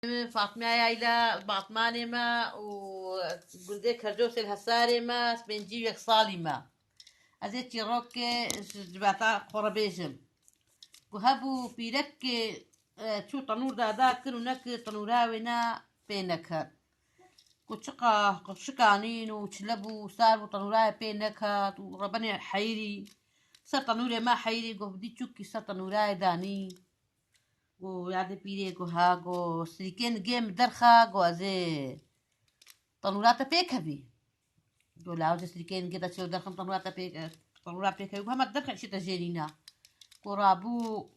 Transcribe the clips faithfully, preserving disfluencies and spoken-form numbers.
Fatmaya Yayla, Batmanê me û gundê Kercosê li Hesarê me, pêncî û yek salî me. Ez ê çîrokê ji civata xwe re bêjim. Ku hebû pîrekê, e, çû tenûr dada kir û nekir, tenûra wê ne pê neker. Ku çiqa qirşikanîn û çile bû, sar bû, tenûra wê pê nekat û rebenê heyirî. Ser tenûrê me heyirî, ku dî çûkî ser tenûra wê danî. Go yadê pîrê go ha, go sirîkên gê min derxa, go ez ê tenûra te pêkevî. Go lawicê sirîkên gê de çêw derxin tenûra te pêk, tenûra pêkevî. Go hema derxe îşê te jêrîna. Go rabû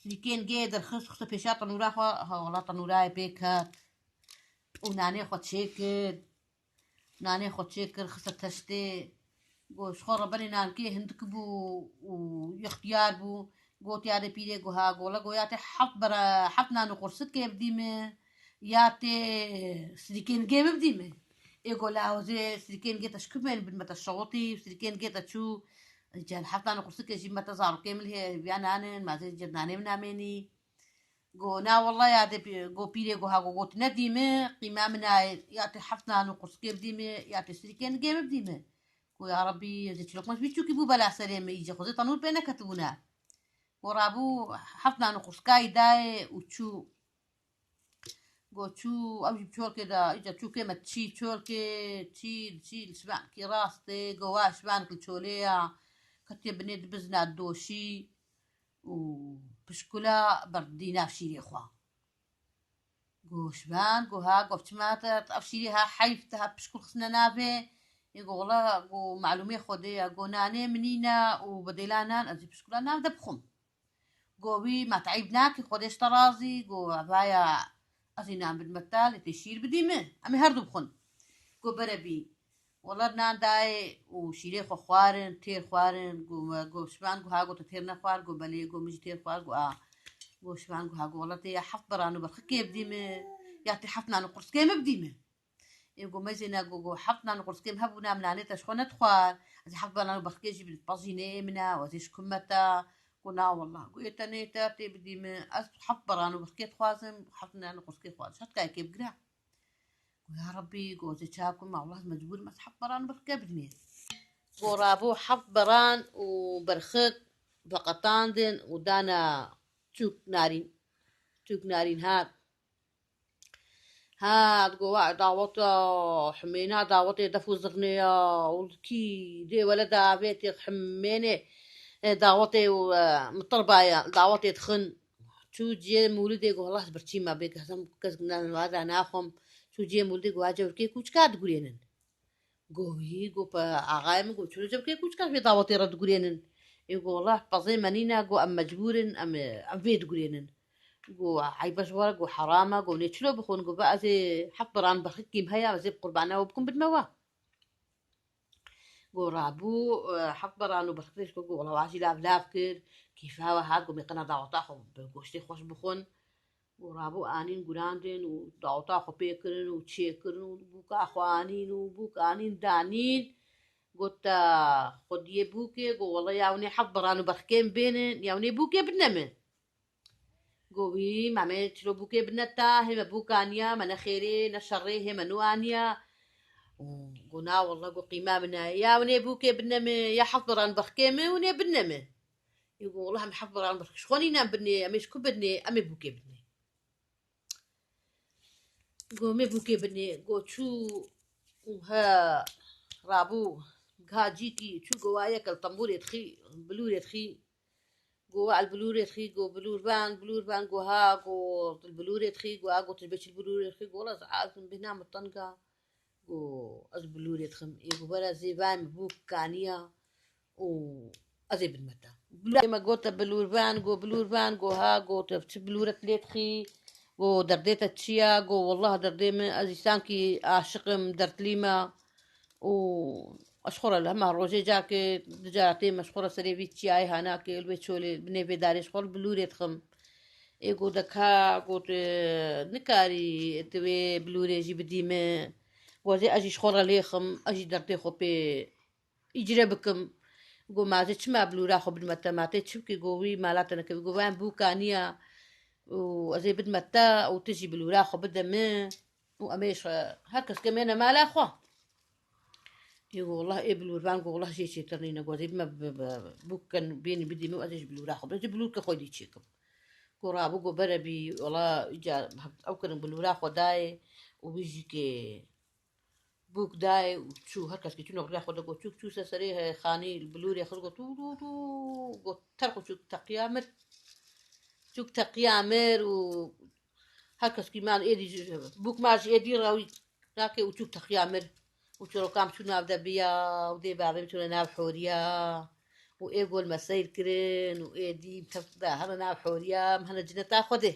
sirîkên gê derxist, xiste pêşa tenûra xwe, ha wala tenûra yê pêket. Û nanê xwe çêkir. Nanê xwe çêkir, xiste teştê. Go ji xwe re berê nankê hindik bû û ixtiyar bû. Got yadê pîrê go ha, go wele go ya tê heft bera, heft nan û qursikê bidî min, ya tê sirîkên gê min bidî min. Ê go lawizê sirîkên gê te ji ku bên bidime te şewitî, sirîkên gê te çû, îcar heft nan û qursikê jî bidime te zarokê min lê hêviya nanin, ma zê îcar nanê min namênî. Go na wela ya dê pî-, go pîrê go ha go got nedî min, qîma min nayê, ya tê heft nan û qursikê bidî min, ya tê sirîkên gê min bidî min. Go ya Rebî, ez ê çîrok me ji wî çûkî bû bela serê min, îcar xwezê tenûr pê neketibûne. Go rabû heft nan û qursikayî dayê û çû. Go çû, ew jî bi çolkê de, îcar çûkê me çî çolkê, çî, çî li şivankî rastê, go wa şivank li çolê ya, ketiye binê dibizna doşî. Û pişkula berdî nav şîrê xwe. Go şivan, go ha, go çima te ev şîrê ha heyf te ha pişkul xistine navê. Ê go wela go malûmê Xwedê ye, go nanê min nîne û bi dêla nan ez ê pişkula nav de bixwim. Go wî ma te eyb nakî, Xwedê ji te razî, go vaya ez ê nan bidime te, lê tê şîr bidî min. Em ê her du bixwin. Go bere bî. Wela nan dayê û şîrê xwe xwarin, têr xwarin, go me, go şivan, go ha, go te têr nexwar, go belê, go min jî têr xwar, go a. Go şivan, go ha, go wela tê ya heft beran û berxikê bidî min, ya tê heft nan û qursikê min bidî min. Ê go mezêne, go, go heft nan û qursikê min hebûna, min nanê te ji xwe nedixwar. Ez ê heft beran û berxikê jî bi pezînê min e, ez ê ji ku me te. Go na wela, go ê te nê te tê bidî min. Ez heft beran û berxikê dixwazim, heft nan û qursikê dixwazim. Ji hetkayê kê bigire. Go ya Rebî, go ez ê çawa bikim, ma wela ez mecbûr im, ez heft beran berxike bidimê. Go rabû heft beran û berxik veqetandin û dana çûk narîn. Çûk narîn hat. Hat, go wa daweta humêna, dawetê def û zirnê ya, û kî dê wele davêtê humênê, e, dawetê û, e, mitirba ya, dawetê dixin. Çû cihê mûlidê, go wela ez birçî me bê, kesem, kes ne, wada naxwim. Çû cihê mûlidê, go wa cewrikê kûçika digurênin. Go wî, go pe axayê min, go çilo cewrikê kûçika vê dawetê re digurênin. Ê go wela pezê me nîne, go em mecbûr in, em, em vê digurênin. Go eyb e ji we re, go heram e, go nê çilo bixwin, go be ez ê heft beran berxikî min heye, ez ê bi qurbana we bikim bidime we. Go rabû, e, heft beran û berxikê ji go, go wela wa jî lav lav kir, kêfa we hat, go mêqina daweta xwe bi goştê xweş bixwin. Go rabû anîn gurandin û daweta xwe pê kirin û çêkirin û bûka xwe anîn û bûk anîn danîn. Got te xwediyê bûkê, go wela ya winê heft beran û berxikê min bênin, ya winê bûkê bidine min. Go wî, ma me çilo bûkê bidine te, hê me bûk aniya, me ne xêrê, ne şerê, hê me nû aniya. Û go na wela, go qîma min e. Ya winê bûkê bidine min, ya heft beran berxikê min, winê bidine min. Ê go wela em heft beran berxik ji xwe nîne em bidinê, em ê ji ku bidinê, em ê bûkê bidinê. Go me bûkê bidinê, go çû û he rabû, giha cîkî çû, go wa yek li tembûrê dixî, bilûrê dixî. Go wa li bilûrê dixî, go bilûr ben, bilûr ben, go ha, go li bilûrê dixî, go a, go tu ji bê çi li bilûrê dixî, go wela ez azim bêhna min teng e. Go ez bilûrê dixim. Ê go bere zêvayê min bûk kaniya û ez ê bidime te. Bilûrê me gote bilûr ben, go bilûr ben, go ha, go te çi bilûrek lê dixî, go derdê te çi ye, go wela derdê min, ez îsankî aşiq im, dertlî me û ez xwe re li hema rojê carkê, du cara têm ez xwe re serê vî çiyayê hanakê, li wê çolê, binê vê darê ji xwe re bilûrê dixim. Ê go de ka, go tu nikarî tu wê bilûrê jî bidî min. Go ez ê, ez jî ji xwe re lêxim, ez jî derdê xwe pê îcre bikim. Go ma ez ê çima bilûra xwe bidime te, ma tê çi bikî, go wî mala te nekevî. Go van bûka niya. û ez ê bidme te û tu jî bilûra xwe bide min û em ê ji her kes ke mêne mala xwe. Ê go, "Wallah ê bilûrvan go, wallah jê çêtir nîne." Go, "Ez ê bime bi, bi, bi, bûk ken bênî bidî min û ez ê ji bilûra xwe bim. Ez ê bilûrke xwe dî çêkim." Go, "Rabû," go, "berebî, wallah îca ew kirin bilûra xwe dayê û wî jî kê bûk dayê û çû, her kes kê çû nexrîya xwe de go çûk çû ser serê he xanî bilûrê xist go tû tû tû go terx û çûk teqiya mir. Çûk teqiya mir û her kes kî man êdî ji, bûk ma ji êdî rewî nake û çûk teqiya mir. Û çirokan çû nav de biya û dê bavê çûne nav horiya û ê gol me seyr kirin û êdî tev de hene nav horiya, em hene cineta Xwedê.